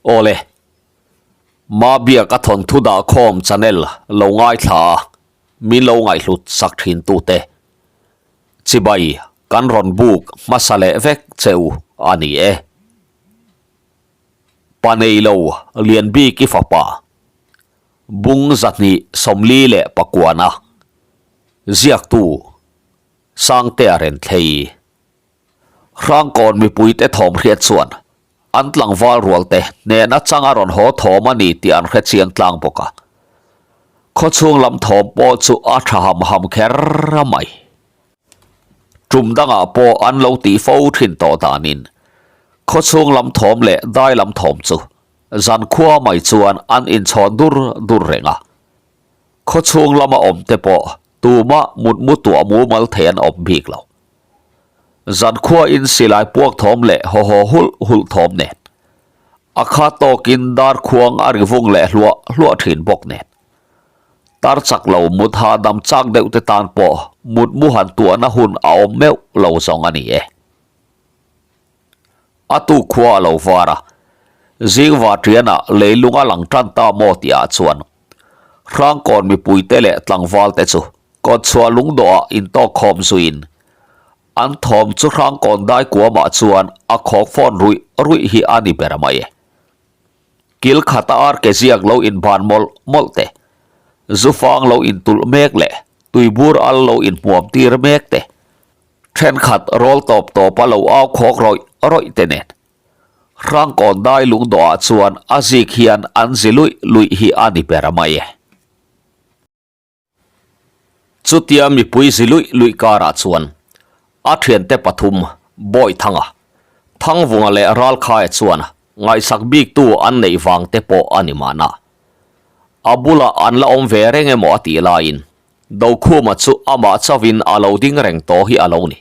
Awle, Mabiak a thawnthu dahkhawm channel lo ngaithla a, min lo ngaihhlut sak thin tute. Chibai kan rawn buk hmasa leh vek che u a ni e. Pa neilo Lianbiki fapa Bung 249-a ziaktu Sangtea Renthlei Hrangkawn mipuite thawm hriat chuan an tlangval rualte hnehna changa rawn haw thawm a ni tih an hre chiang tlang bawk a. Khawchhung lam thawm pawh chu a tha ham ham kher mai. Tum dangah pawh an lo tih fo thin tawh danin khawchhung lam thawm leh dai lam thawm chu zankhua mai chuan an inchhawn dur dur reng a. Khawchhung lama awm te pawh tumah mutmu tuah mumal thei an awm bik lo. Zankhua in silai puak thawm leh haw haw hulh hulh thawm nen a kha tawkin dar khuang a ri vung leh hluah hluah thin bawk nen. Tar chak lo mut hahdam chak deuh te tan pawh mut mu han tuahna hun a awm meuh lo zawng a ni e. A tu khua a lo var a, zingva ṭianah leilung a lang ṭan ta maw tih ah chuan Hrangkawn mipuite leh tlangval te chu kawtchhuah lungdawhah intawk khawm zuiin an thawm chu Hrangkawn daikuamah chuan a khawk fawn ruih ruih hi a ni ber mai e. Kil khata ar ke ziak lo inban mawlh mawlh te, zufang lo intulh mek leh tuibur al lo inhmuam tir mek te, thenkhat rawl tawp tawpa lo au khawk rawih rawih te nen Hrangkawn dai lungdawhah chuan a zik hian an zi luih luih hi a ni ber mai e. Chutia mipui zi luih luih karah chuan a thiante pathum Bawithanga, Thangvunga leh Ralkhaia chuan ngaihsak biktu an neih vang te pawh a ni mahna. A bulah an la awm ve reng emaw a tih laiin Dokhuma chu amah chauhin a lo ding reng tawh hi a lo ni.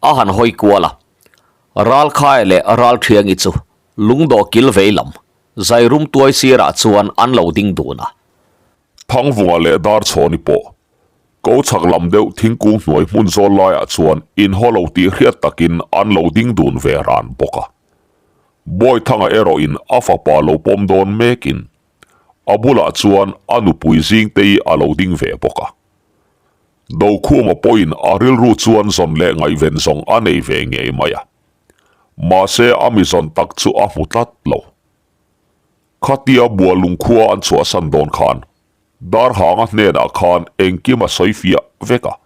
A han hawi kual a, Ralkhaia leh Ralthiangi chu lungdawh kil vei lam Zairum tuai sirah chuan an lo ding dun a. Thangvunga leh Darchhawni pawh ko chhak lam deuh thingkung hnuai hmun zawl laiah chuan inhaw lo tih hriat takin an lo ding dun ve ran bawk a. Bawithanga erawhin a fapa lo pawm dawn mekin a bulah chuan a nupui Zingtei a lo ding ve bawk a. Dokhuma pawhin a rilru chuan zawn leh ngaihven zawng a nei ve ngei mai a. Mahse a mi zawn tak chu a hmu tlat lo. Khatia Bualung khua an chhuahsan dawn khan Darhanga hnenah khan engkim a sawi fiah vek a.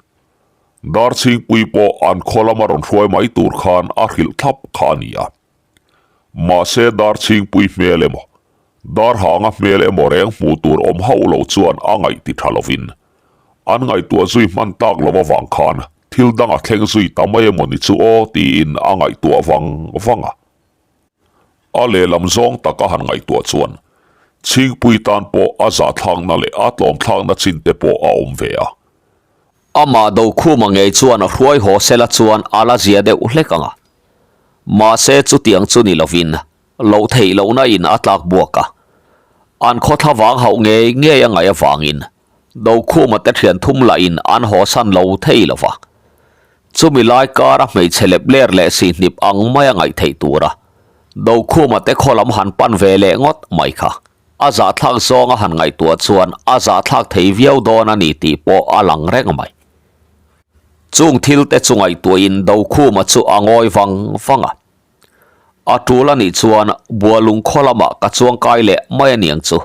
Darchhingpui pawh an khaw lama rawn hruai mai tur khan a hrilh thlap kha a ni a. Mahse Darchhingpui hmel emaw, Darhanga hmel emaw reng hmuh tur awm hauh lo chuan a ngaih ti tha lovin an ngaihtuah zui hman tak lo avang khan thil dang a thleng zui ta mai emaw ni chu aw tiin a ngaihtuah vang vang a. A lehlam zawng taka han ngaihtuah chuan Chhingpui tan pawh a zahthlakna leh a tlawmthlakna chin te pawh a awm ve a. Amah Dokhuma ngei chuan a hruai haw sela chuan a la zia deuh hlek ang a. Mahse chutiang chu ni lovin loh theih lohna in a tlak buak a. An khawthla vang hauh ngei ngei a ngaih avangin Dokhuma te thian thum lahin an haw san lo thei lo va. Chumi lai kara hmeichhe lep ler leh sihhnip ang maia ngaih theih tura Dokhuma te khaw lam han pan ve leh ngawt mai kha a zahthlak zawnga han ngaihtuah chuan a zahthlak thei viau dawn a ni tih pawh a lang reng mai. Chung thil te chu ngaihtuahin Dokhuma chu a ngawi vang vang a. A tul a nih chuan Bualung khaw lamah ka chuangkai leh mai aniang chu.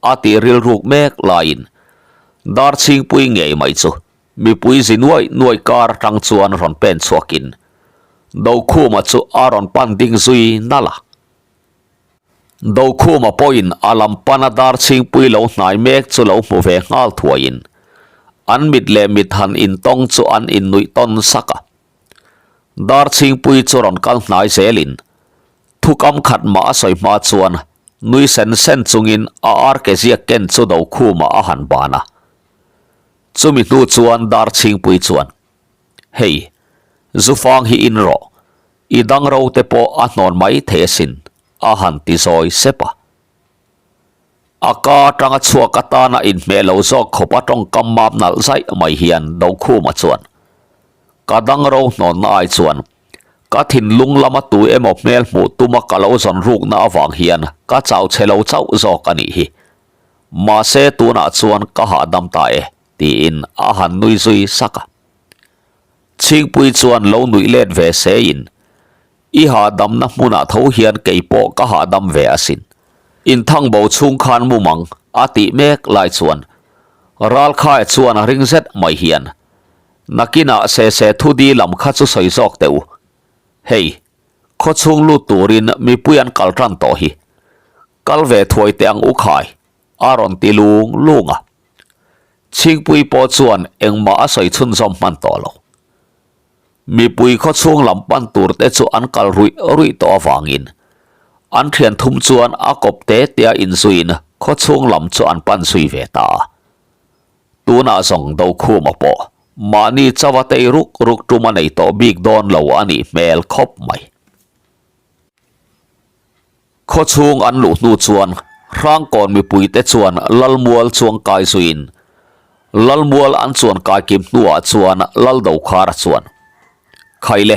A tih rilruk mek laiin Darchhingpui ngei mai chu mipui zi nuai nuai kar atang chuan rawn pen chhuakin Dokhuma chu a rawn pan ding zui nalh a. Dokhuma pawhin a lam pana Darchhingpui lo hnai mek chu lo hmu ve nghal thuaiin an mit leh mit han intawng chu an innuih tawn sak a. Darchhingpui chu rawn kal hnai zelin Thukam khat mah a sawi hma chuan nui sen sen chungin a ar ke ziak ken chu Dokhumah a han ban a. Chumi hnu chuan Darchhingpui chuan, Hei, Zufang hi in rawh, i dang ro te pawh a hnawn mai thei asin, a han ti zawi sep a. A ka atanga chhuak atana inhmeh lo zawk khawp a tawngkam map nalh zaih mai hian Dokhuma chuan, Ka dang ro hnawnna ai chuan. Ka thinlung lama tu emaw hmel hmuh tuma ka lo zawn rukna avang hian ka chau chhe lo chauh zawk a nih hi. Mahse tunah chuan ka hahdam ta e, tiin a han nui zui sak a. Chhingpui chuan lo nuih let ve sein, I hahdamna hmunah tho hian kei pawh ka hahdam ve asin. Inthangbo chhung khan mumang a tih mek lai chuan Ralkhaia chuan a ring zet mai hian, Nakinah se se thu di lam kha chu sawi zawk teh u. Hei, khawchhung lut turin mipui an kal tan tawh hi. Kal ve thuai teh ang u khai, a rawn ti lung lung a. Chhingpui pawh chuan engmah a sawi chhunzawm hman tawh lo. Mipui khawchhung lam pan tur te chu an kal ruih ruih tawh avangin an thian thum chuan a kawp te te a inzuiin khawchhung lam chu an pan zui ve ta a. Tunah zawng Dokhuma pawh mahni chauha tei ruk ruk tum a nei tawh bik dawn lo a nih hmel khawp mai. Khawchhung an luh hnu chuan Hrangkawn mipuite chuan Lalmual chuang kai zuiin Lalmual an chuan kai kim hnuah chuan Laldokhara chuan, Khaile,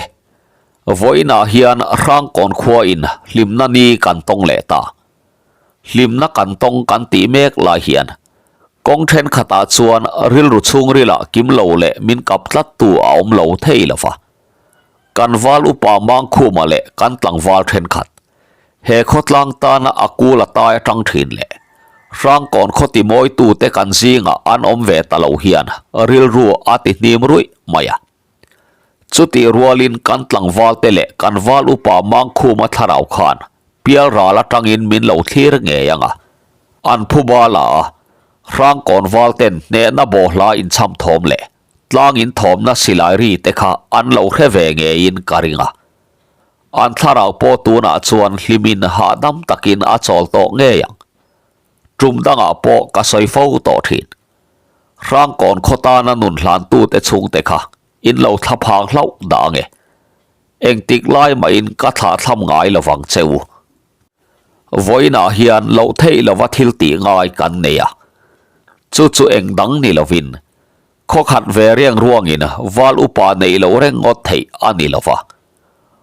vawiinah hian Hrangkawn khuain hlimna ni kan tawng leh ta. Hlimna kan tawng kan tih mek lai hian kawng thenkhatah chuan rilru chhungrilah kim lo leh min kap tlattu a awm lo thei lo va. Kan val upa Mangkhuma leh kan tlangval thenkhat, he khawtlang tana a kul a tai atang thin leh Hrangkawn khaw timawitute kan zingah an awm ve ta lo hian rilru a ti hnim ruih mai a. Chutih rualin kan tlangvalte leh kan val upa Mangkhuma thlarau khan pialral atangin min lo thlir ngei ang a, an phuba la a, Hrangkawn valten hnehna bawhla inchham thawm leh Tlang in thawmna silai ri te kha an lo hre ve ngeiin ka ring a. An thlarau pawh tunah chuan hlimin hahdam takin a chawl tawh ngei ang. Tum dangah pawh ka sawi fo tawh thin. Hrangkawn khaw tana nun hlantute chhungte kha in lo thla phang hlauh dah ange. Engtik lai mahin ka thlah thlam ngai lovang che u. Vawiinah hian loh theih lova thil tih ngai kan nei a, chu chu eng dang ni lovin khaw khat ve riang ruangin val upa neih loh reng ngawt theih a ni lova.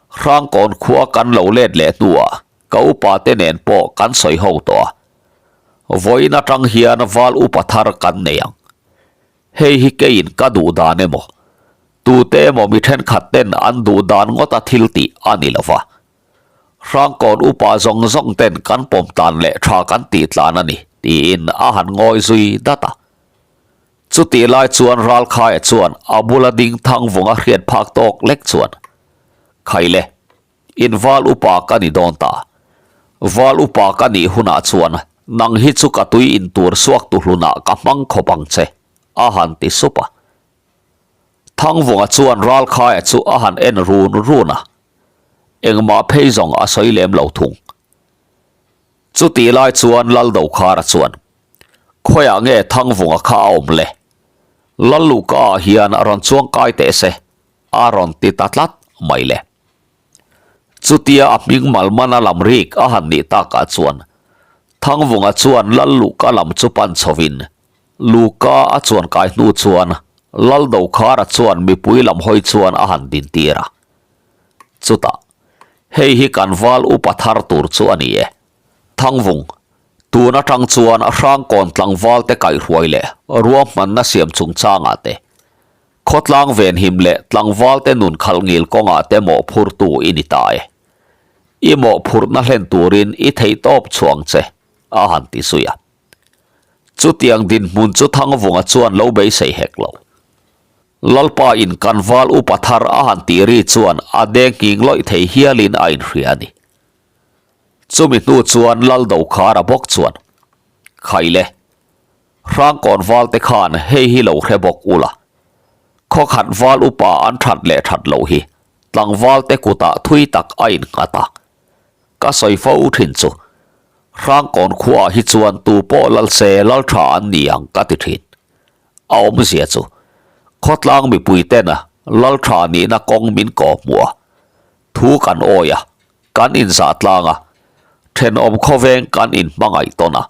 Hrangkawn khua kan lo let leh hnuah ka upa te nen pawh kan sawi ho tawh a, vawiin atang hian val upa thar kan nei ang. Hei hi keiin ka duh dan emaw, tute emaw mi thenkhat ten an duh dan ngawta thil tih a ni lova. Hrangkawn upa zawng zawng ten kan pawm tlan leh tha kan tih tlan a ni, tiin a han ngawi zui dat a. Chutih lai chuan Ralkhaia chuan a bula ding thang vunga hriat phak tawk lek chuan, Khaile, in val upa ka ni dawn ta. Val upa ka nih hunah chuan nang hi chu ka tui in tur suak tu hlunah ka hmang khawp ang che, a han ti sup a. Thangvunga chuan Ralkhaia chu a han en run run a. Engmah phei zawng a sawi lem lo thung. Chutih lai chuan Laldokhara chuan, Khawiah nge Thangvunga kha a awm le? Lalluka ah hian rawn chuang kai teh se, a rawn ti ta tlat mai le. Chutia a hming malmana lam rik a han nih takah chuan Thangvunga chuan Lalluka lam chu pan chhovin Luka a chuan kai hnu chuan Laldokhara chuan mipui lam hawi chuan a han dintir a. Chutah, hei hi kan val upa thar tur chu a ni e. Thangvung, tun atang chuan Hrangkawn tlangval te kaihruai leh ruahmanna siam chungchangah te, khawtlang venhim leh tlangval te nun khalh ngil kawngah te mawhphurtu i ni ta e. I mawhphurhna hlen turin i theihtawp chhuang che, a han ti zui a. Chutiang dinhmun chu Thangvunga chuan lo beisei hek lo. Lalpa in kan val upa thar a han tih ri chuan a deng nghing lawih thei hialin a inhria a ni. Chumi hnu chuan Lal Dokhara bawk chuan, Khaile, Hrangkawn valte khan hei hi lo hre bawk ula. Khaw khat val upa an that leh that loh hi tlangvalte kutah thui tak a innghat a. Ka sawi fo thin chu, Hrangkawn khuaah hi chuan tu pawh lal se lal tha an ni ang ka ti thin. A awmzia chu, khawtlang mipui tena lal tha nihna kawng min kawh hmuh a, thu kan awi a, kan inzah tlang a, thenawm khawveng kan inhmangaih tawn a,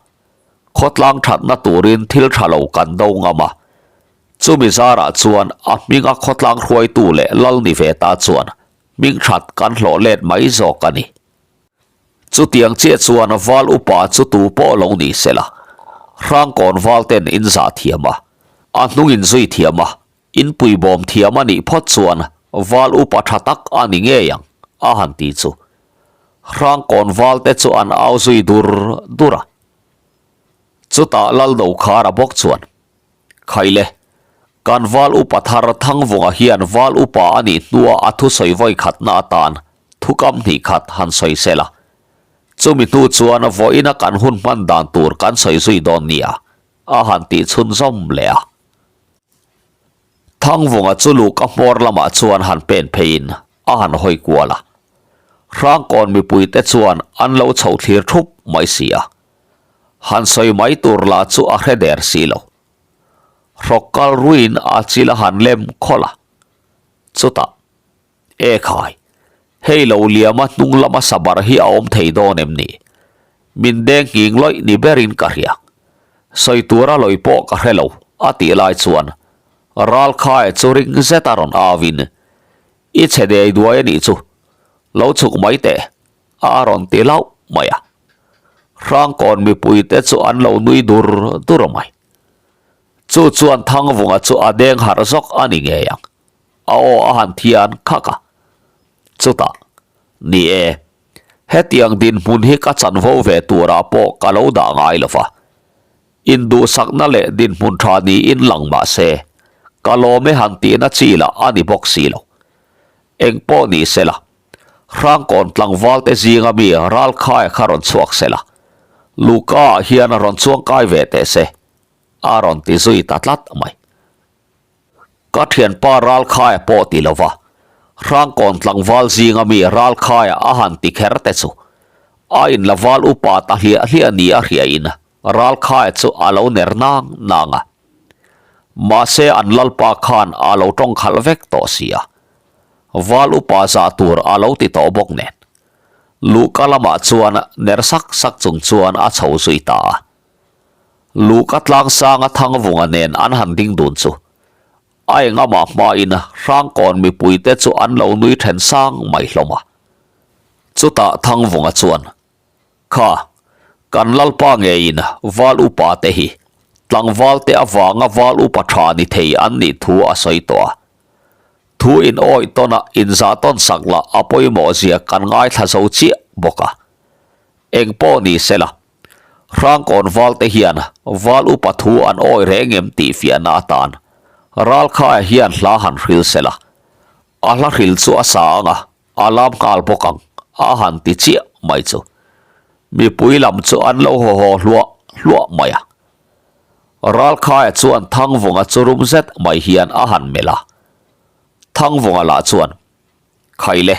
khawtlang thatna turin thil tha lo kan do ngam a, chumi zarah chuan a hminga khawtlang hruaitu leh lal ni ve ta chuan. Hmingthat kan hlawh let mai zawk a ni. Chutiang chiah chuan val upa chu tu pawh lo ni se la, Hrangkawn val ten in zah thiam a, a hnung in zui thiam a, in puibawm thiam a nih phawt chuan val upa tha tak a ni ngei ang, a han ti chu. Hrangkawn val te chu an au zui dur dur a. Chutah Laldokhara bawk chuan, Khaile, kan val upa thar Thangvunga hian val upa a nih hnua a thusawi vawi khatna atan thukam hnih khat han sawi se la. Chumi hnu chuan vawiina kan hun hman dan tur kan sawi zui dawn nia, a han tih chhunzawm leh a. Thangvunga chu luhka hmawr lamah chuan han pen pheiin a han hawi kual a. Hrangkawn mipuite chuan an lo chho thlir thup mai si a. Han sawi mai tur lah chu a hre der si lo. Hrawk kal ruiin a chil a han lem khawlh a. Chutah, E khai, hei lo liama hnung lama sabar hi a awm thei dawn em ni? Min deng nghing lawih ni berin ka hria. Sawi tura lawi pawh ka hre lo, a tih lai chuan Ralkhae chu ring zet a rawn auin, I chhe dei duai a nih chu, lo chhuk mai teh, a rawn ti hlauh mai a. Hrangkawn mipuite chu an lo nui dur dur mai. Chu chuan Thangvunga chu a deng harh zawk a ni ngei ang. A aw a han thian khak a. Chutah, Ni e, hetiang dinhmun hi ka chanvo ve turah pawh ka lo dah ngai lo va. Induhsakna leh dinhmun tha niin lang mah se, ka lawm e han tihna chi lah a ni bawk si lo. Eng pawh ni se la, Hrangkawn tlangvalte zinga mi Ralkhaia kha rawn chhuak se la, Luka-ah hian rawn chuangkai ve teh se, a rawn ti zui ta tlat mai. Ka thianpa Ralkhaia pawh ti lova, Hrangkawn tlangval zinga mi Ralkhaia a han ti kher te chu a inla val upa ta hliah hliah ni a hriain Ralkhaia chu a lo ner nang nang a. Mahse an lalpa khan a lo tawng khalh vek tawh si a, val upa zah tur a lo ti tawh bawk nen. Luhka lamah chuan ner sak sak chung chuan a chho zui ta a. Luhka tlangsanga Thangvunga nen an han ding dun chu a engamah hmain Hrangkawn mipuite chu an lo nui then sang mai hlawm a. Chutah Thangvunga chuan, Kha, kan lalpa ngeiin val upa te hi tlangval te avanga val upa tha ni thei an nih thu a sawi tawh a. Thu in awih tawn a inzah tawn sak lah a pawimawh zia kan ngaithla zo chiah bawk a. Eng pawh ni sela, Hrangkawn val te hian val upa thu an awi reng em tih fiahna atan Ralkhaia hian hla han hril sela, a hla hril chu a sa ang a, a lam nghal bawk ang a han ti chiah mai chu. Mipui lam chu an lo haw haw hluah hluah mai a. Ralkhaia chuan Thangvunga chu rum zet mai hian a han melh a. Thangvunga lah chuan, Khaile,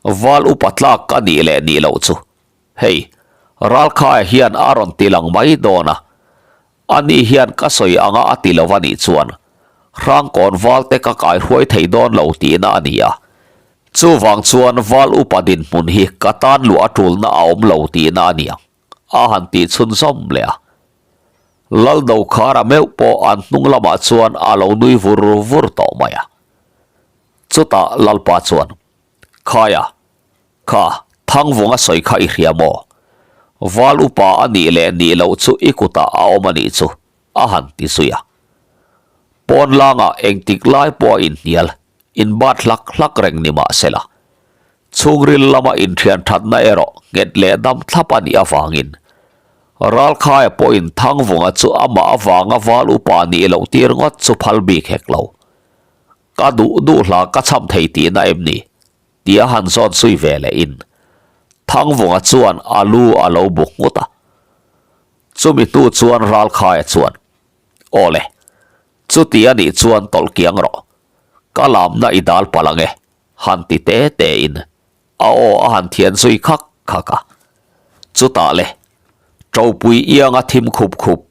val upa tlak ka nih leh nih loh chu Hei, Ralkhaia hian a rawn ti lang mai dawn a, ani hian ka sawi anga a ti lo a nih chuan Hrangkawn valte ka kaihruai thei dawn lo tihna a ni a. Chuvang chuan val upa dinhmun hi ka tan luh a tulna a awm lo tihna a ni ang, a han tih chhunzawm leh a. Laldokhara meuh pawh an hnung lamah chuan a lo nui vur vur tawh mai a. Chutah Lalpa chuan, Khaia, Kha, Thangvunga sawi kha i hria maw? Val upa a nih leh nih loh chu i kutah a awm a nih chu, a han ti zui a. Pawn langah engtik lai pawh a inhnial, inbat hlak hlak reng ni mah sela. Chhungril lama inthian thatna erawh nghet leh dam thlap a nih avangin Ralkhaia pawhin Thangvunga chu amah avanga val upa nih loh tir ngawt chu phal bik hek lo. Ka duh duh hla ka cham thei tihna em ni? Tih a han zawt zui ve leh in Thangvunga chuan a lu a lo bu nghut a. Chumi hnu chuan Ralkhaia chuan, Aw le, chuti a nih chuan tawlh kiang rawh. Ka lamna i dal palh ang e, han ti te te in a aw a han thian zui khak khak a. Chutah le, Ṭopui ianga thim khup khup,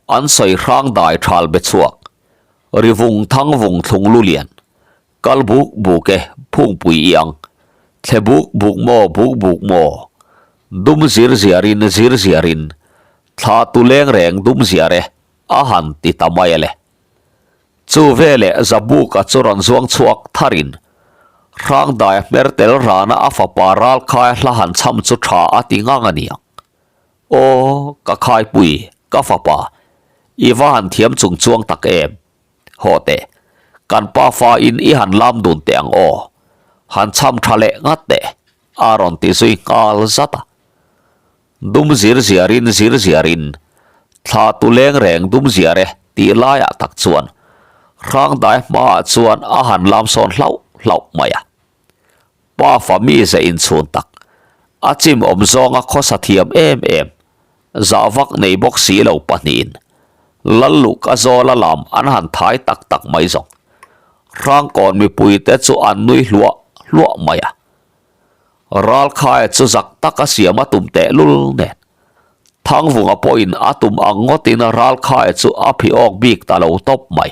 an sawi hrang dai ṭhal be chhuak, rivung thangvung thlung lu lian, Kal buk buk e, phungpui i ang. Thle buk buk maw, buk buk maw. Dum zir ziarin, zir ziarin. Thla tu leng reng dum ziar e, a han ti ta mai a le. Chu veleh Zabuka chu rawn zuang chhuak tharin. Hrangdaia hmer tel rana a fapa Ralkhaia hla han chham chu tha a ti ngang a niang. Aw, ka khaipui, ka fapa, i va han thiam chung chuang tak em? Haw teh, kan pa fa in i han lam dun teh ang aw. Han chham tha leh ngat teh, a rawn ti zui nghal zat a. Dum zir ziarin zir ziarin, thla tu leng reng dum ziar e tih laiah tak chuan Hrangdai hmaah chuan a han lam sawn hlauh hlauh mai a. Pa fa mi ze inchhun tak, a chim awm zawnga khawsa thiam em em, zah vak nei bawk si lo pahnihin Lalluka zawla lam an han thai tak tak mai zawng. Hrangkawn mipuite chu an nui hluah hluah mai a. Ralkhaia chu zak taka siam a tum tehlul nen. Thangvunga pawhin a tum ang ngawtin Ralkhaia chu a phi awk bik ta lo tawp mai.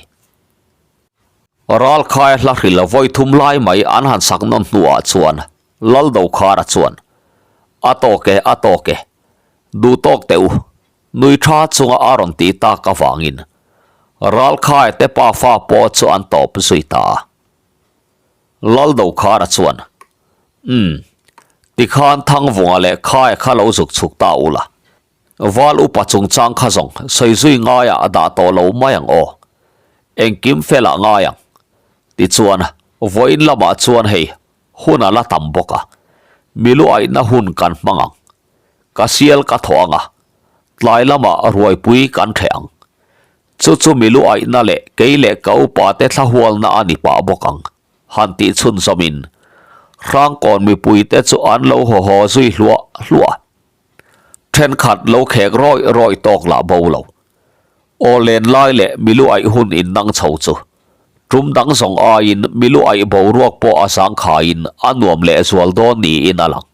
Ralkhaia hla hril vawi thum lai mai an han sak nawn hnuah chuan Laldokhara chuan, A tawk e, a tawk e, duh tawk teh u, nui tha chunga a rawn tih tak avangin Ralkhaia te pafa pawh chu an tawp zui ta a. Laldokhara chuan, Umm, tikhan Thangvunga leh Khaia kha lo zuk chhuk ta ula. Val upa chungchang kha zawng sawi zui ngaiah a dah tawh lo mai ang aw. Engkim felah ngai ang. Tichuan, vawiin lamah chuan hei hun a la tam bawk a, milu aihna hun kan hmang ang. Ka sial ka thawh ang a, tlai lamah ruaipui kan ṭheh ang. Chu chu milu aihna leh kei leh ka upa te thla hualna a ni pah bawk ang, han tih chhunzawmin Hrangkawn mipuite chu an lo haw haw zui hluah hluah a. Thenkhat lo khek rawih rawih tawk lah bo lo. Aw len lai leh milu aih hun in nang chho chu tum dang zawng aiin milu aih boruak pawh a zangkhaiin a nuam lehzual dawn niin a lang.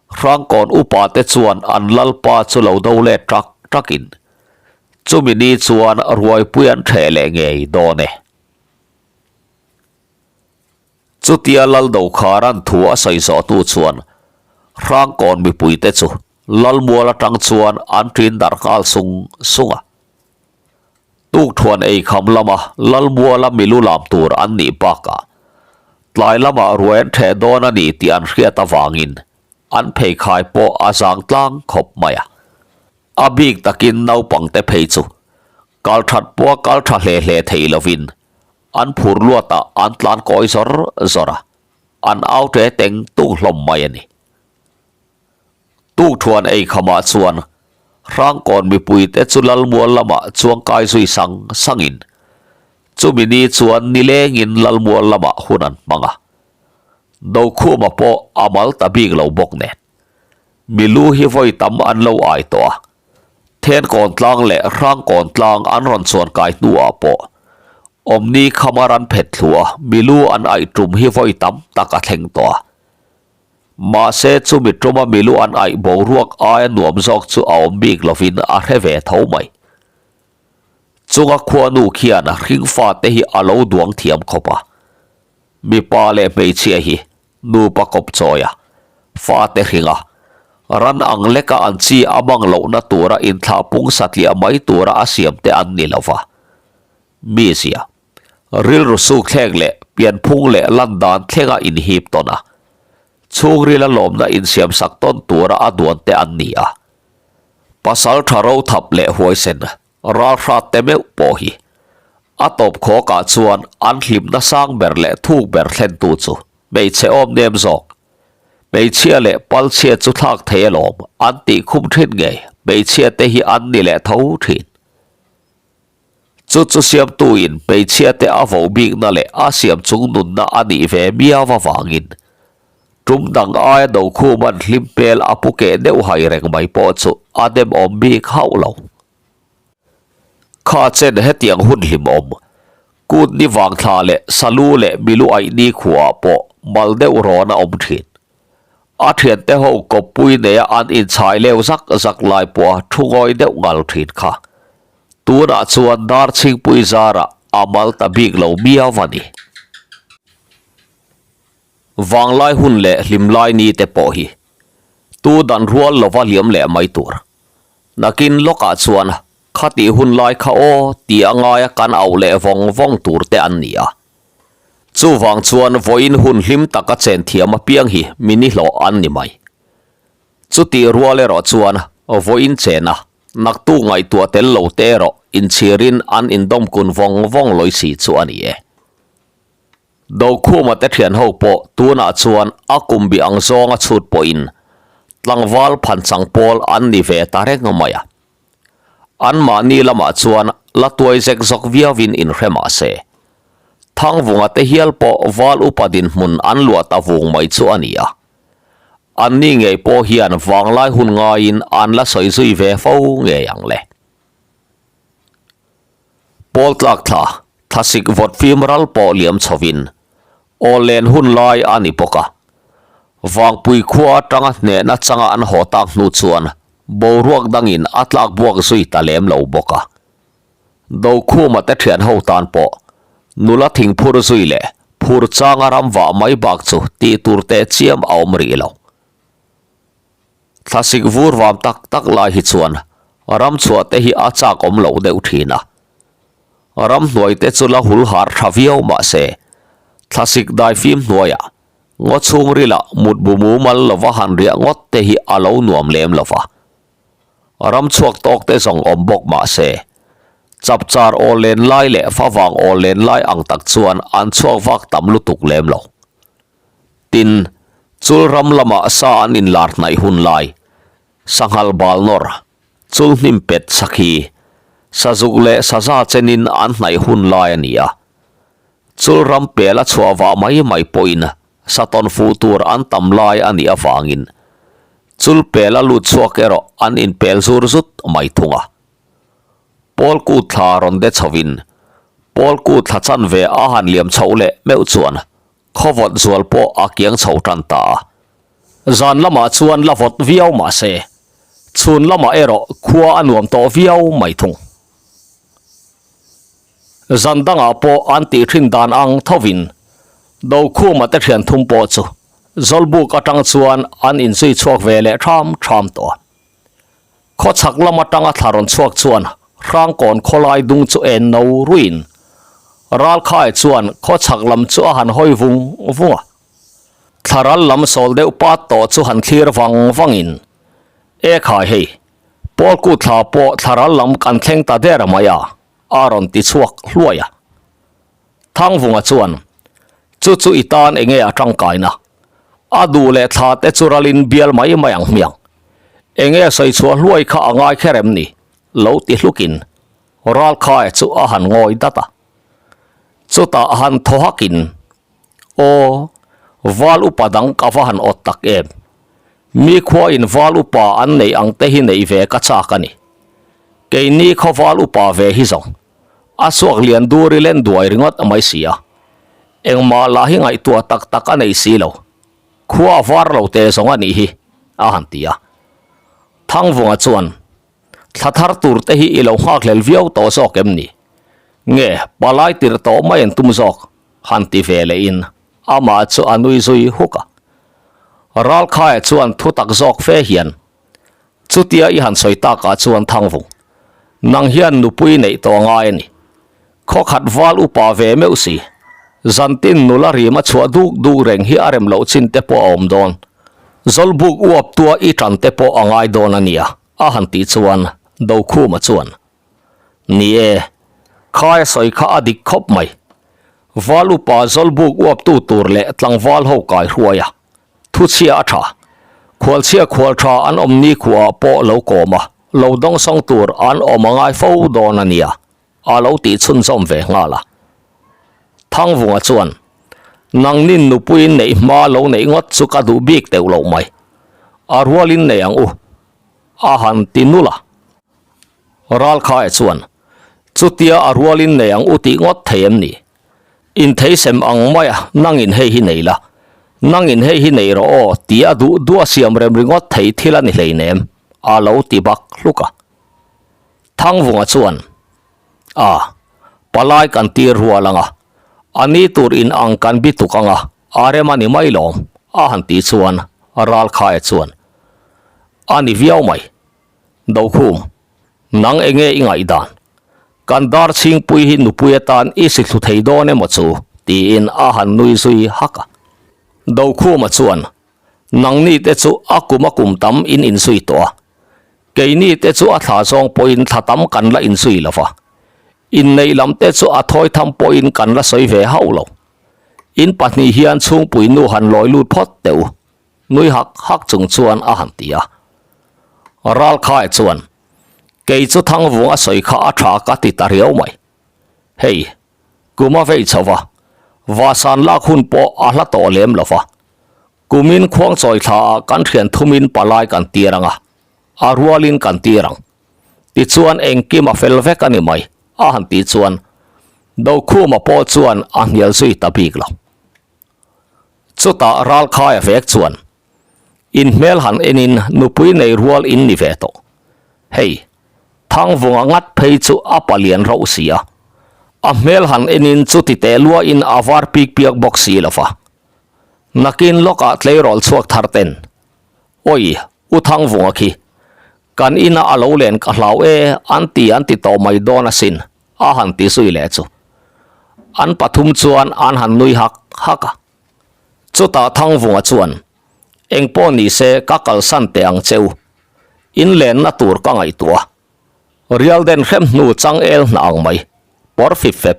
Hrangkawn upa te chuan an lalpa chu lo do let ṭak ṭakin chumi ni chuan ruaipui an ṭheh leh ngei dawn e. Chutia Laldokhara'n thu a sawi zawh hnu chuan Hrangkawn mipuite chu Lalmual aṭang chuan an ṭin darh nghal sung sung a. Tukthuan eikham lama Lalmuala milu lam tur an nih bakah tlai lamah ruai an ṭheh dawn a ni tih an hriat avangin an pheikhai pawh a zang tlang khawp mai a. A bik takin naupangte phei chu kal ṭhat pawha kal ṭha hle hle thei lovin An phur luatah an tlan kawi zawr zawr a, an au ṭe teng tung hlawm mai a ni. Tukthuan eikhamah chuan Hrangkawn mipuite chu Lalmual lamah chuang kai zui sang sangin chumi ni chuan nilengin Lalmual lamah hun an hmang a. Dokhuma pawh a mal ta bik lo bawk nen. Milu hi vawi tam an lo ai tawh a, Thenkawn tlang leh Hrangkawn tlang an rawn chuan kai hnuah pawh awmni khamar an phet thlu a, milu an aih tum hi vawi tam tak a thleng tawh a. Mahse chumi tuma milu an aih boruak aia nuam zawk chu a awm bik lovin a hre ve tho mai. Chunga khuanu khian hringfate hi a lo duang thiam khawp a, mipa leh hmeichhia hi Nupa kawp chawi a, fate hring a, ran ang leka an chi a mang lohna tura inthlah pung satliah mai tura a siam te an ni lo va. Mizia, rilru sukthlek leh pianphung leh lan dan thlenga inhip tawn a, chhungrila lawmna insiamsak tawn tura a duan te an ni a. Pasal tha rothap leh huaisen Ralhrat te meuh pawh hi a tawp khawkah chuan an hlimna sang ber leh thuk ber thlentu chu hmeichhe awm nem zawk. Hmeichhia leh palchhia chu thlak thei alawm an tih khum thin ngei hmeichhia te hi an ni leh tho thin. Chu chu siamtuin hmeichhia te a vo bikna leh a siam chung nunna a nih ve miau avangin tum dang aia Dokhuman hlim hmel a pu keh deuh hai reng mai pawh chu a demawm bik hauh lo. Kha chen hetiang hun hlimawm, kut ni vang thla leh salu leh milu aih ni khuaah pawh mal deuh rawn a awm thin. A thiante ho kawppui neia an inchhai leu zak zak lai pawha thu ngawi deuh ngal thin kha. Tunah chuan Darchhingpui zarah a mal ta bik lo miau a ni. Vanglai hun leh hlimlai ni te pawh hi tu dan rual lova liam leh mai tur. Nakin lawkah chuan khatih hun lai kha aw tih a ngaia kan auh leh vawng vawng tur te an ni a. Chuvang chuan vawiin hun hlim taka chen thiam apiang hi mi nihlawh an ni mai. Chutih rual erawh chuan vawiin chena naktuk ngaihtuah tel lo te erawh inchhirin an indawmkun vawng vawng lawi si chu a ni e. Dokhuma te thian ho pawh tunah chuan a kum bi ang zawnga chhut pawhin tlangval phanchang pawl an ni ve ta reng mai a. Anmahni lamah chuan la tuai zek zawk viauin inhre mah se, Thangvunga te hial pawh val upa dinhmun an luah ta vung mai chu a ni a. Anni ngei pawh hian vanglai hun ngaiin an la sawi zui ve fo ngei ang le. Pawl tlak thla, thlasik vawt fim ral pawh liam chhovin aw len hun lai a ni bawk a. Vangpui khua atanga hnehna changa an haw tak hnu chuan boruak dangin a tlak buak zui ta lem lo bawk a. Dokhuma te thian ho tan pawh nula thing phur zui leh phur changa ram vah mai bak chu tih tur teh chiam a awm rih lo. Thlasik vur vam tak tak lai hi chuan ram chhuah te hi a chak awm loh deuh thin a. Ram hnuai te chu la hul har tha viau mah se, thlasik daifim hnuaiah ngaw chhungrila mutbu mumal lova han riah ngawt te hi a lo nuam lem lo va. Ram chhuak tawk te zawng awm bawk mah se, chapchar aw len lai leh favang aw len lai ang tak chuan an chhuak vak tam lutuk lem lo. Tin, chul ram lamah sa an inlar hnaih hun lai, sanghal bal nawr, chul hnim pet sakhi, sazuk leh saza chenin an hnaih hun lai a ni a. Chul ram pel a chhuah vah mai mai pawhin satawn fuh tur an tam lai a nih avangin chul pel a lut chhuak erawh an inpel zur zut mai thung a. Pawl kut thla rawn de chhovin pawl kut thla chanve a han liam chhoh leh meuh chuan Khawvawt zual pawh a kiang chho tan ta a. Zan lamah chuan la vawt viau mah se, chhun lamah erawh khua a nuam tawh viau mai thung. Zan dangah pawh an tih thin dan ang thovin Dokhuma te thian thum pawh chu Zawlbuk atang chuan an inzui chhuak ve leh tham tham tawh a. Khawchhak lam atanga thla rawn chhuak chuan Hrangkawn khawlai dung chu en no ruiin Ralkhai chuan khawchhak lam chu a han hawi vung vung a. Thla ral lam sawl deuh pat tawh chu han thlir vang vangin, E khai hei, Pawlku thla pawh thla ral lam kan thleng ta der mai a, a rawn ti chhuak hluai a. Thangvunga chuan, Chu chu i tan enge a tangkaina? A duh leh thla te chu ralin bial mai mai ang hmiang. Enge sawi chhuah hluai kha a ngai kher em ni? Lo ti hlukin Ralkhaia chu a han ngawi dat a. Chutah a han thaw hakin, Aw, val upa dang ka va han awt tak em? Mi khuain val upa an neih ang te hi neih ve ka chak a ni. Keini khaw val upa ve hi zawng. A suak lian dur i len duai ringawt mai si a, engmah lah hi ngaihtuah tak tak a nei si lo, khua a var lo teh zawng a nih hi, a han ti a. Thangvunga chuan, Thla thar tur te hi i lo nghakhlel viau tawh zawk em ni? Nge, palai tirh tawh mai an tum zawk? han ti ve lehin amah chu a nui zui huk a. Ralkhaia chuan thu tak zawk fe hian, Chutia i han sawi takah chuan Thangvung, nang hian nupui neih tawh a ngai a ni. Khawkhat val upa ve meuh si, zantin nula rim a chhuah duk duk reng hi a rem loh chin te pawh a awm dawn. Zawlbuk uap tua i tan te pawh a ngai dawn a nia, a han tih chuan Dokhuma chuan, Ni e, khai a sawi kha a dik khawp mai. Val upa zawlbuk uaptu tur leh tlangval ho kai hruai a. Thuchhia a tha. Khualchhia khual tha an awm ni khuaah pawh lo kawm a, lo dawngsawng tur an awm a ngai fo dawn a nia, a lo tih chhunzawm ve nghal a. Thangvunga chuan, Nangnin nupuiin neih hma lo neih ngawt chu ka duh bik teuh loh mai. A rualin nei ang u, a han ti nul a. Ralkhaia chuan, Chutia a rualin nei ang u tih ngawt thei em ni? Intheisem ang mai a, nangin hei hi nei la, nangin hei hi nei rawh aw ti a duh duh a siam rem ringawt thei thil a ni hleinem, a lo ti bak hluk a. Thangvunga chuan, A, palai kan tir rual ang a, a ni tur in ang kan bi tuk ang a, a rem a ni mai lawm, a han ti chuan Ralkhaia chuan, A ni viau mai, Dokhum, nang enge i ngaihdan? Kan dar chhingpui hi nupui atan i si thlu thei dawn emaw chu? Tiin a han nui zui hak a. Dokhuma chuan, Nangni te chu a kum a kum tam in inzui tawh a, keini te chu a thla zawng pawhin thla tam kan la inzui lo va, inneih lam te chu a thawi tham pawhin kan la sawi ve hauh lo. In pahnih hian chhungpui nu han lawi lut phawt teh u, nui hak hak chung chuan a han ti a. Ralkhae chuan, Kei chu Thangvung a sawi kha a tha ka ti ta riau mai. Hei, kum a vei chho va, vahsan lak hun pawh a hla tawh lem lo va. Kumin khuangchawi thlaah kan thian thumin palai kan tir ang a, a rualin kan tir ang. Tichuan engkim a fel vek a ni mai, a han tih chuan Dokhuma pawh chuan a hnial zui ta bik lo. Chutah Ralkhaia vek chuan, In hmel han enin nupui nei rual in ni ve tawh. Hei, Thangvunga ngat phei chu a palian rauh si a. A hmel han enin chuti teh luain a var pik piak bawk si lo va. Nakin lawkah tleirawl chhuak thar ten, Awi, U Thangvunga khi, kan ina a lo len ka hlau e, an ti an ti tawh mai dawn asin, a han ti zui leh chu. An pathum chuan an han nui hak hak a. Chutah Thangvunga chuan, Engpawh ni se ka kalsan teh ang che u. In lenna tur ka ngaihtuah a. Rialden hrem hnu changel hna ang mai. Pawr fip fep,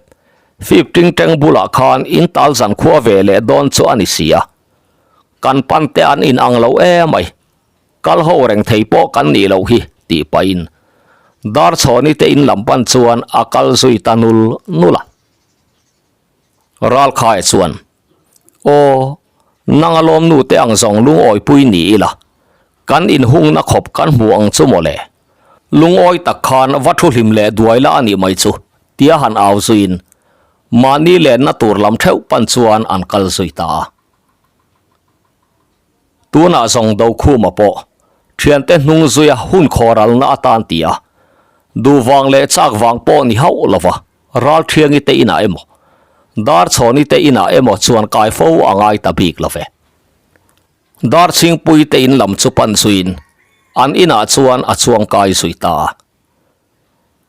fip ting teng bulah khan in tal zan khua ve leh dawn chu a ni si a. Kan pan te an in ang lo emai. Kal ho reng thei pawh kan nih loh hi tih pahin Darchhawni te in lam pan chuan a kal zui ta nul nul a. Ralkhaia chuan, Aw, nang a lawmnu te ang zawng lungawipui ni ila, kan inhungna khawp kan hmu ang chu mawle. Lungawi tak khan va thu hlim leh duai la a nih mai chu, tia han au zuiin mahni lenna tur lam theuh pan chuan an kal zui ta a. Tunah zawng Dokhuma pawh thiante hnung zuia hun khawralna atan ti a, duh vang leh chak vang pawh ni hauh lova Ralthiangi te inah emaw, Darchhawni te inah emaw chuan kai fo a ngai ta bik lo ve. Darchhingpui te in lam chu pan zuiin an inah chuan a chuang kai zui ta a.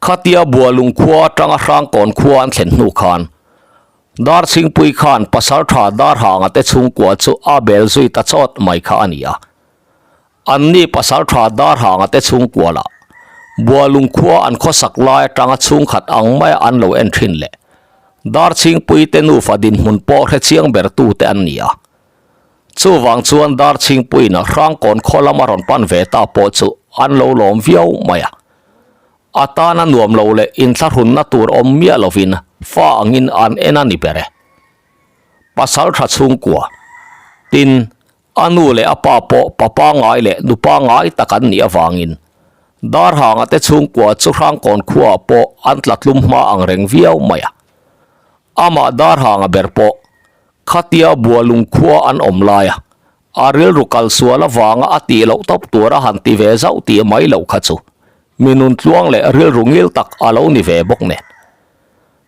Khatia Bualung khua atanga Hrangkawn khua an thlen hnu khan Darchhingpui khan Pasaltha Darhanga te chhungkua chu a bel zui ta chawt mai kha a ni a. Anni Pasaltha Darhanga te chhungkua lah Bualung khua an khawsak lai atanga chhungkhat ang maia an lo en thin leh Darchhingpui te nufa dinhmun pawh hrechiang ber tute an ni a. Chuvang chuan Darchhingpuiin Hrangkawn khaw lama rawn pan ve ta pawh chu an lo lawm viau mai a. A tana nuam lo leh inthlahrunna tur awm miah lovin fa angin an en a ni ber e. Pasaltha chhungkua, tin, a nu leh a pa pawh pa pangngai leh nu pangngai tak an nih avangin Darhanga te chhungkua chu Hrangkawn khuaah pawh an tla tlum hma ang reng viau mai a. Amah Darhanga ber pawh Khatia Bualung khua an awm lai a, a rilru kal sual avanga a tih loh tawp tur a han ti ve zauh tih mai loh kha chu mi nun tluang leh rilru ngil tak a lo ni ve bawk nen.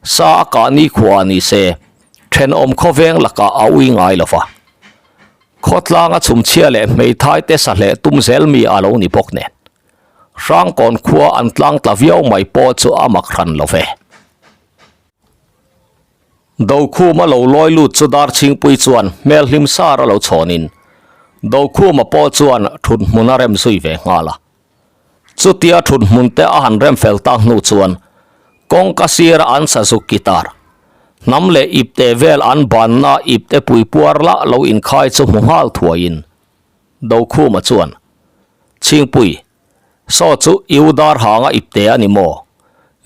Sa a kah ni khua ni se, thenawm khawveng lakah a ui ngai lo va. Khawtlang a chhumchhia leh hmeithai te sa hleh tum zel mi a lo ni bawk nen. Hrangkawn khua an tlang tla viau mai pawh chu a mak hran lo ve. Dokhuma lo lawi lut chu Darchhingpui chuan hmel hlim sar a lo chhawnin Dokhuma pawh chuan thut hmun a rem zui ve nghal a. Chutia thut hmun te a han rem fel tak hnu chuan kawngka sira an sazuk guitar, hnam leh ipte vel an banna ipte pui puar lah lo inkhai chu hmu nghal thuaiin Dokhuma chuan, Chhingpui, Saw chu i u dar hanga ipte a ni maw?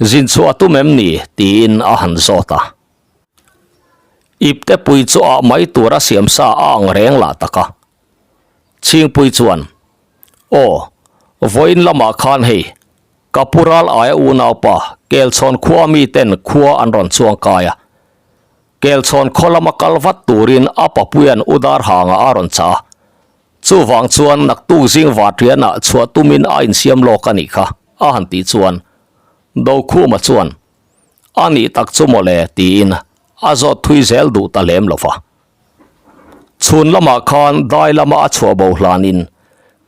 Zin chhuah a tum em ni? tiin a han zawt a. Ipte pui chu ah mai tur a siam sa a ang reng lah tak a. Chhingpui chuan, Aw, vawiin lamah khan hei, ka pu ral aia unaupa Kelchhawn khua mi ten khua an rawn chuang kai a. Kelchhawn khaw lama kal vat turin a papuia'n u dar hanga a rawn chah a. Chuvang chuan naktuk zing Vatrianah chhuah tumin a insiam lawk a nih kha, a han tih chuan Dokhuma chuan, A nih tak chu mawle, tiin a zawt thui zel duh ta lem lo va. Chhun lamah khan dai lama a chhuah bo hlanin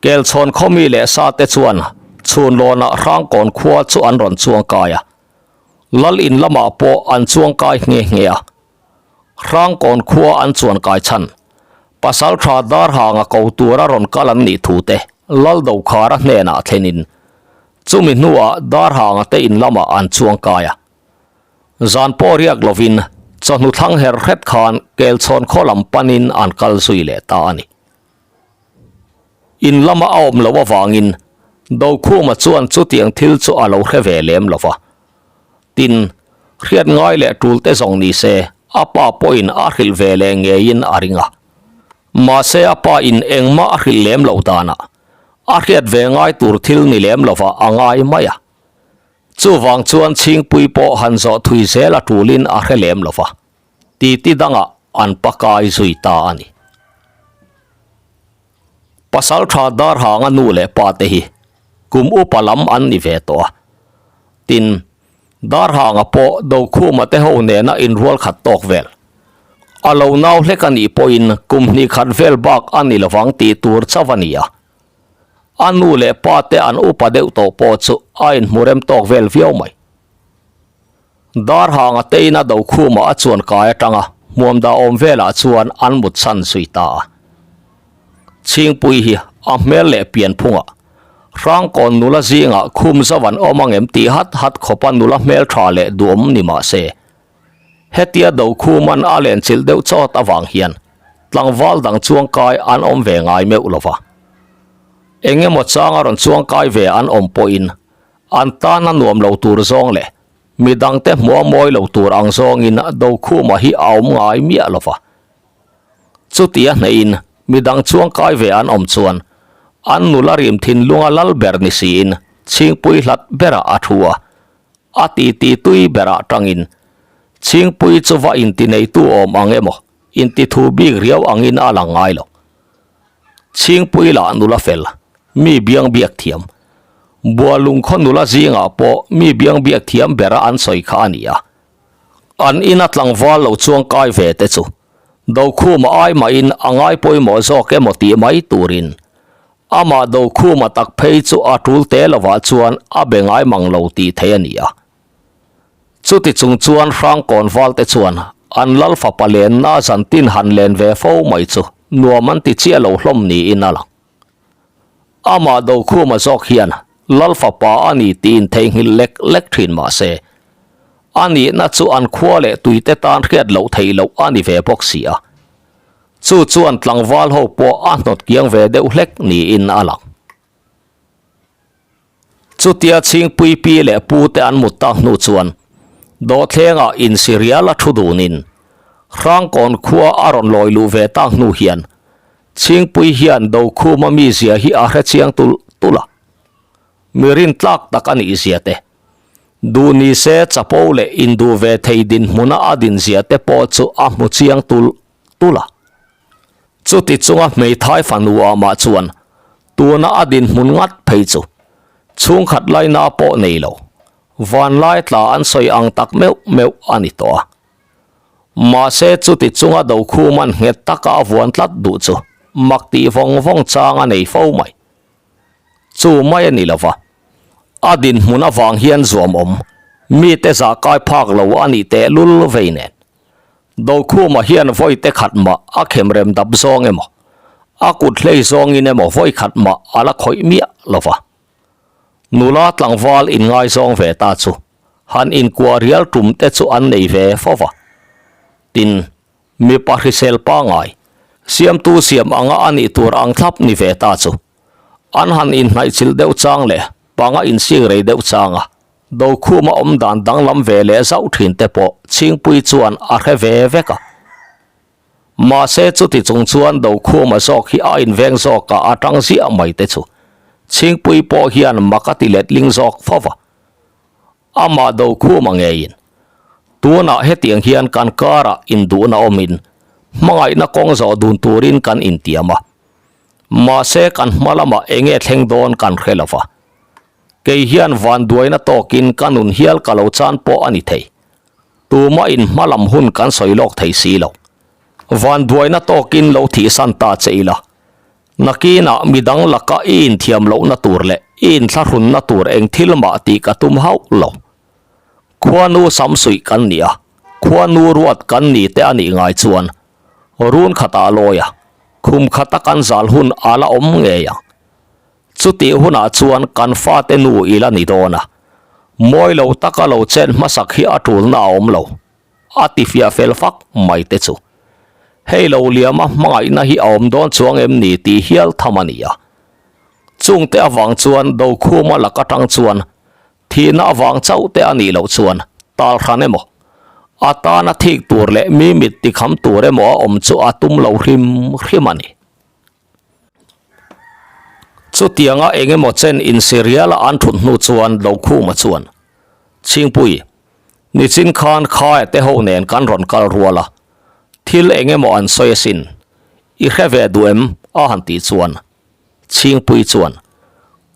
Kelchhawn khawmi leh sate chuan chhunlawnah Hrangkawn khua chu an rawn chuang kai a, Lal in lamah pawh an chuang kai nghe nghe a. Hrangkawn khua an chuan kai chhan. Pasaltha Darhanga ko tura rawn kal an nih thu te Laldokhara hnenah thlenin chumi hnuah Darhanga te in lamah an chuang kai a. Zan pawh riak lovin chawhnu thlang her hret khan Kelchhawn khaw lam panin an kal zui leh ta a ni. In lama a awm loh avangin Dokhuma chuan chutiang thil chu a lo hre ve lem lo va. Tin, hriat ngai leh tul te zawng ni se a pa pawhin a hrilh ve leh ngeiin a ring a. Mahse a pa in engmah a hrilh lem loh danah a hriat ve ngai tur thil ni lem lovah a ngai mai a. Chuvang chuan Chhingpui pawh han zawh thui zel a tulin a hre lem lo va, titi dangah an pakai zui ta a ni. Pasaltha Darhanga nu leh pa te hi kum upa lam an ni ve tawh a, tin, Darhanga pawh Dokhuma te ho nena inrual khat tawk vel. A lo nau hlek a nih pawhin kum hnih khat vel bak a ni lovang tih tur chauh a ni a. A nu leh pa te an upa deuh tawh pawh chu a inhmu rem tawk vel viau mai. Darhanga tein a dokhumah a chuan kai atanga hmuam dah awm velah chuan an mut chhan zui ta a. Chhingpui hi a hmel leh pianphungah Hrangkawn nula zingah khum zauh an awm angem tih hat hat khawpa nula hmeltha leh duhawm ni mah se, Hetia Dokhuman a lenchilh deuh chawt avang hian tlangval dang chuangkai an awm ve ngai meuh lo va. Eng emaw changa rawn chuangkai ve an awm pawhin an tana nuam lo tur zawng leh midangte hmuh a mawi lo tur ang zawngin Dokhuma hi a awm ngai miah lo va. Chutia hneihin midang chuangkai ve an awm chuan an nula rim thinlunga lal ber ni siin chhingpui hlat berah a thu a. A titi tui berah tangin Chhingpui chu va inti neitu awm ang emaw, inti thu bik riau angin a lang ngai lo. Chhingpui lah nula fel, mi biang biak thiam. Bualung khaw nula zingah pawh mi biang biak thiam bera an sawi kha a ni a. An ina tlangval lo chuang kai ve te chu Dokhuma ai mahin a ngai pawimawh zawk emaw tih mai turin Amah Dokhuma tak phei chu a tul te lovah chuan a be ngai mang lo tih theih a ni a. Chuti chung chuan Hrangkawn valte chuan an lal fapa lenna zantin han len ve fo mai chu nuam an ti chiah lo hlawm niin a lang. Amah Dokhuma zawk hian lal fapa a ni tiin theihnghilh lek lek thin mah se, a nihna chu an khua leh tuite tan hriat loh theih loh a ni ve bawk si a. Chu chuan tlangval ho pawh a hnawt kiang ve deuh hlek niin a lang. Chutia Chhingpui pi leh pu te an mut tak hnu chuan dawhthlengah insi rial a thu dunin Hrangkawn khua a rawn lawi luh ve tak hnu hian Chhingpui hian Dokhuma mizia hi a hre chiang tulh tulh a. Mi rintlak tak a nih zia te, duh ni se chapo leh induh ve thei dinhmuna a din zia te pawh chu a hmu chiang tulh tulh a. Chuti chunga hmeithai fanu ah mah chuan tuna a dinhmun ngat phei chu chhungkhat laina pawh nei lo, vanlai tla an sawi ang tak meuh meuh a ni tawh a. Mahse chuti chunga Dokhuman nghet taka a vuan tlat duh chu mak tih vawng vawng chang a nei fo mai. Chu mai a ni lo va, a dinhmun avang hian zuamawm mite zah kai phak lo a nih tehlul vei nen. Dokhuma hian vawi te khat mah a khemrem dap zawng emaw, a kut hlei zawngin emaw vawi khat mah a la khawih miah lo va. Nula tlangval inngaizawng ve ta chu han inkuah rial tum te chu an nei ve fo va. Tin, mipa hrisel pangai, siamtu siam anga a nih tur ang thlap ni ve ta chu an han inhnaihchilh deuh chang leh panga insik rei deuh chang a. Dokhuma awm dan danglam ve leh zauh thin te pawh Chhingpui chuan a hre ve vek a. Mahse chuti chung chuan Dokhuma zawk hi a inveng zawk a a tang ziah mai te chu Chhingpui pawh hian mak a ti letling zawk fo va. Amah Dokhuma ngeiin tunah hetiang hian kan karah induhna awmin hmangaihna kawng zawh dun turin kan intiam a. Mahse kan hma lamah eng nge thleng dawn kan hre lo va. Kei hian vanduaina tawkin ka nun hial ka lo chan pawh a ni thei. Tuma in hma lam hun kan sawi lawk thei si lo. Vanduaina tawkin lo thihsan ta che ila. Nakinah midang laka i inthiam lohna tur leh i inthlahrunna tur eng thil mah tih ka tum hauh lo. Khuanu samsuih kan ni a. Khuanu ruat kan ni te a nih ngai chuan run khatah lawi a, khum khata kan zal hun a la awm ngei ang. Chutih hunah chuan kan fate nu i la ni dawn a, mawi lo taka lo chen hmasak hi a tulna a awm lo, a ti fiah fel fak mai te chu. Hei lo liama hmangaihna hi a awm dawn chuang em ni tih hial tham a ni a. Chungte avang chuan Dokhuma lak atang chuan Thihna avang chauh te a nih loh chuan tal hran emaw, a tana thik tur leh mi mit tikham tur emaw a awm chu a tum lo hrim hrim a ni. Chutianga eng emaw chen insiriala an thut hnu chuan Dokhuma chuan, Chhingpui, nichin khan Khaia te ho nen kan rawn kal rual a, thil eng emaw an sawi asin, i hre ve duh em? a han tih chuan Chhingpui chuan,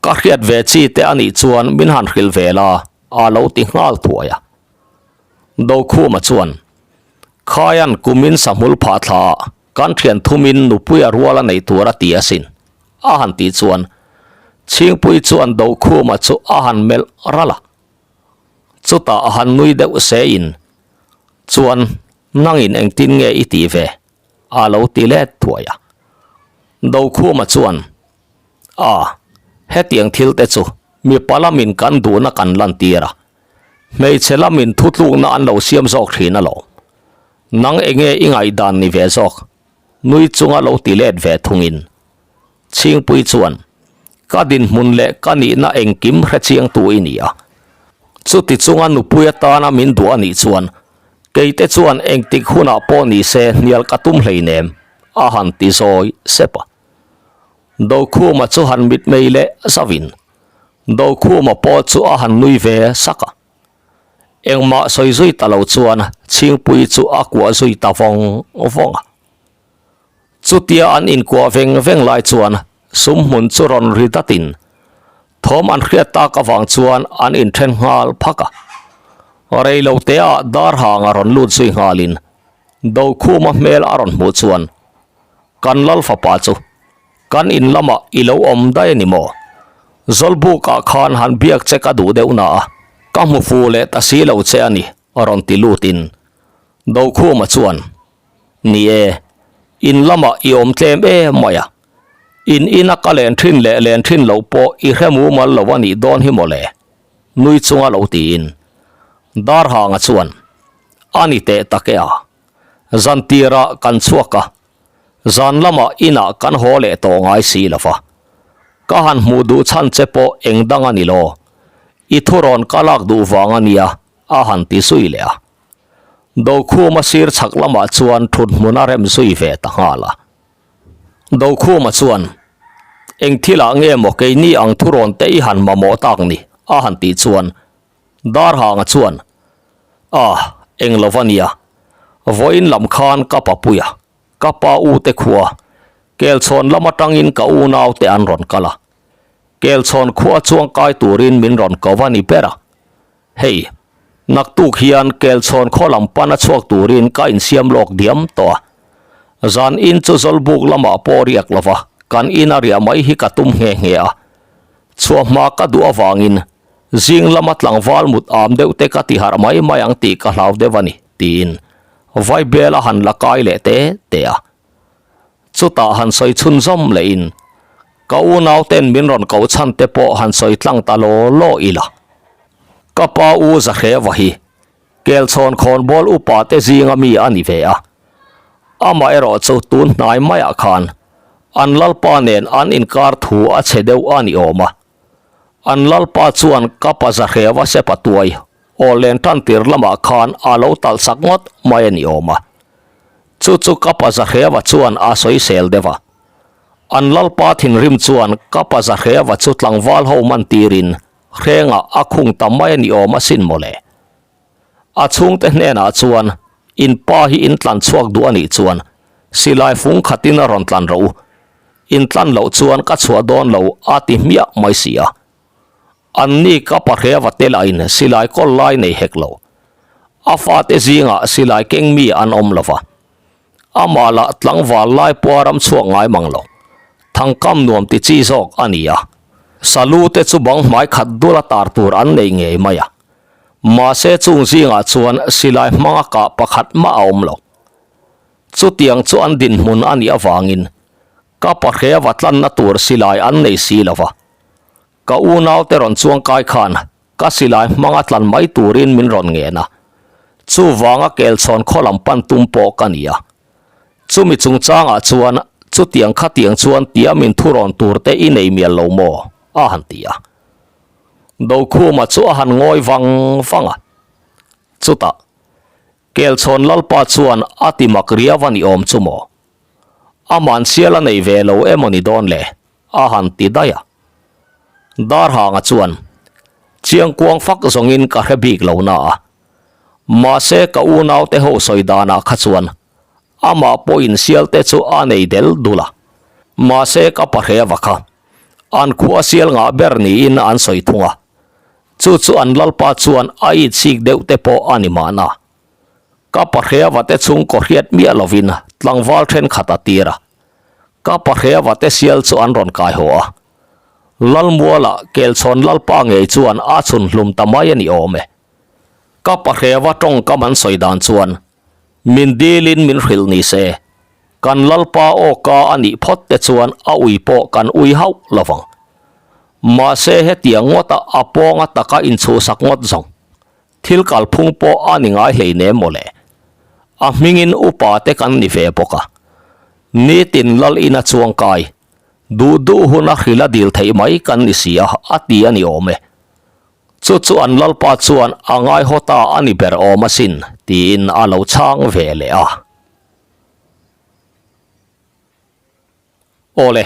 Ka hriat ve chi te a nih chuan min han hrilh ve la, a lo ti nghal thuai a. Dokhuma chuan, Khaian kumin sahmul phah thla ah kan thian thumin nupui a rual a nei tur a ti asin, a han tih chuan Chhingpui chuan Dokhuma chu a han melh ralh a. Chutah a han nui deuh se in, Chuan nangin engtin nge i tih ve? A lo ti let thuai a. Dokhuma chuan, A, hetiang thil te chu mipa lamin kan duhna kan lantir a, hmeichhe lamin thutlukna an lo siam zawk thin alawm. Nang enge i ngaihdan ni ve zawk? Nui chunga lo ti let ve thungin Chhingpui chuan, Ka dinhmun leh ka nihna engkim hrechiangtu i ni a. Chuti chunga nupui atana min duh a nih chuan keite chuan engtik hunah pawh ni se hnial ka tum hleinem, a han ti zawi sep a. Dokhuma chu han mitmei leh zauhin Dokhuma pawh chu a han nui ve sak a. Engmah sawi zui ta lo chuan Chhingpui chu a kuah zui ta vawng vawng a. Chutia an inkuah veng veng lai chuan sumhmun chu rawn ri datin thawm an hriat tak avang chuan an inthen nghal phak a. Rei lo teah dar hang a rawn lut zui nghalin Dokhuma hmel a rawn hmuh chuan kan lal fapa chu kan in lamah i lo awm daih a ni maw? Zawlbukah khan han biak che ka duh deuh na a, ka hmu fu leh ta si lo che a ni a rawn ti lutin Dokhuma chuan Ni e, in lamah i awm tlem em mai a, in ina ka len thin leh len thin loh pawh i hre mumal lo a nih dawn hi mawle, nui chunga lo tiin Darhanga chuan a ni teh tak e a, zan tirah kan chhuak a, zan lamah inah kan haw leh tawh ngai si lo va, ka han hmuh duh chhan che pawh eng dang a ni lo, i thurawn ka lak duh vang a nia a han ti zui leh a. Dokhuma sir chhak lamah chuan thut hmun a rem zui ve ta nghal a. Dokhuma chuan, Eng thilah nge maw keini ang thurawn te i han mamawh tak ni? a han tih chuan Darhanga chuan, A, eng lo va nia. Vawiin lam khan ka papui a, ka pa u te khua, Kelchhawn lam atangin ka unau te an rawn kal a. Kelchhawn khua chuangkai turin min rawn ko va ni ber a. Hei, naktuk hian Kelchhawn khaw lam pana chhuak turin ka insiam lawk diam tawh a. Zan in chu Zawlbuk lamah pawh riak lo va, kan ina riah mai hi ka tum nghe nghe a. Chhuah hma ka duh avangin zing lama tlangval mut am deuh te ka ti harh mai mai ang tih ka hlau deuh a ni, tiin Vaibel a han la kai leh te te a. Chutah han sawi chhunzawm lehin ka unauten min rawn koh chhan te pawh han sawi tlang ta law law ila. Ka pa u Zahreva hi Kelchhawn khawnbawl upa te zinga mi a ni ve a. Amaherawh chu tun hnai maiah khan an lalpa nen an inkar thu a chhe deuh a ni awm a. An lalpa chuan ka pa Zahreva sepa tuai aw len tan tir lamah khan a lo talh sak ngawt mai a ni awm a. Chu chu ka pa Zahreva chuan a sawisel deuh a. An lalpa thinrim chuan ka pa Zahreva chu tlangval ho man tirin hrengah a khung ta mai a ni awm asin mawle. A chhungte hnenah chuan in pa hi in tlan chhuak duh a nih chuan silai fung khatin a rawn tlan rawh u, in tlan loh chuan ka chhuah dawn lo a ti hmiah mai si a. Anni ka pahreva te lahin silai kawl lai nei hek lo. A fate zingah silai keng mi an awm lo va. Amah lah tlangval lai pawha ram chhuak ngai mang lo. Thangkam nuam ti chi zawk a ni a. Salu te chu bang hmai khat dula tar tur an nei ngei mai a. Mahse chung zingah chuan silai hmanga kah pakhat mah a awm lo. Chutiang chu an dinhmun a nih avangin ka pahreva tlanna tur silai an nei si lo va. Ka unaute rawn chuangkai khan ka silai hmanga tlan mai turin min rawn ngen a. Chuvanga kelchhawn khaw lam pan tum pawh ka ni a. Chumi chungchangah chuan chutiang khatiang chuan tia min thurawn tur te i nei mial lo maw? a han ti a. Dokhuma chu a han ngawi vang vang a. Chutah, Kelchhawn Lalpa chuan a ti mak riau a ni awm chu maw? Aman sial a nei ve lo emaw ni dawn le? a han ti daih a. Darhanga chuan, Chiangkuang fak zawngin ka hre bik lo na a. Mahse ka unaute ho sawi danah kha chuan amah pawhin sial te chu a nei del dul a. Mahse ka pahreva kha an khua sial ngah ber niin an sawi thung a. Chu chu an lalpa chuan a itchik deuh te pawh a ni mahna. Ka pahreva te chhungkaw hriat miah lovin tlangval thenkhat a tir a. Ka pahreva te sial chu an rawn kai haw a. Lalmuala Kelchhawn lalpa ngei chuan a chhun hlum ta mai a ni awm e. Ka pahreva tawngkam an sawi dan chuan min dilin min hrilh ni se, kan lalpa aw ka a nih phawt te chuan a ui pawh kan ui hauh lo vang. Mahse hetiang ngawta a pawnga taka inchhuhsak ngawt zawng thil kalphung pawh a ni ngai hleinem maw le. A hmingin upa te kan ni ve bawk a. Nitin lal ina chuangkai, duh duh huna hrila dil theih mai kan ni si a, a ti a ni awm e. Chu chu an lalpa chuan a ngaihaw ta a ni ber awm asin, tiin a lo chhang ve leh a. Awle,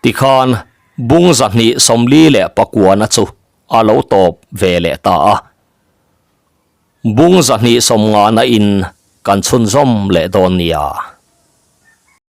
tikhan bung 240 na chu a lo tawp ve leh ta a. Bung 250 na in kan chhunzawm leh dawn nia.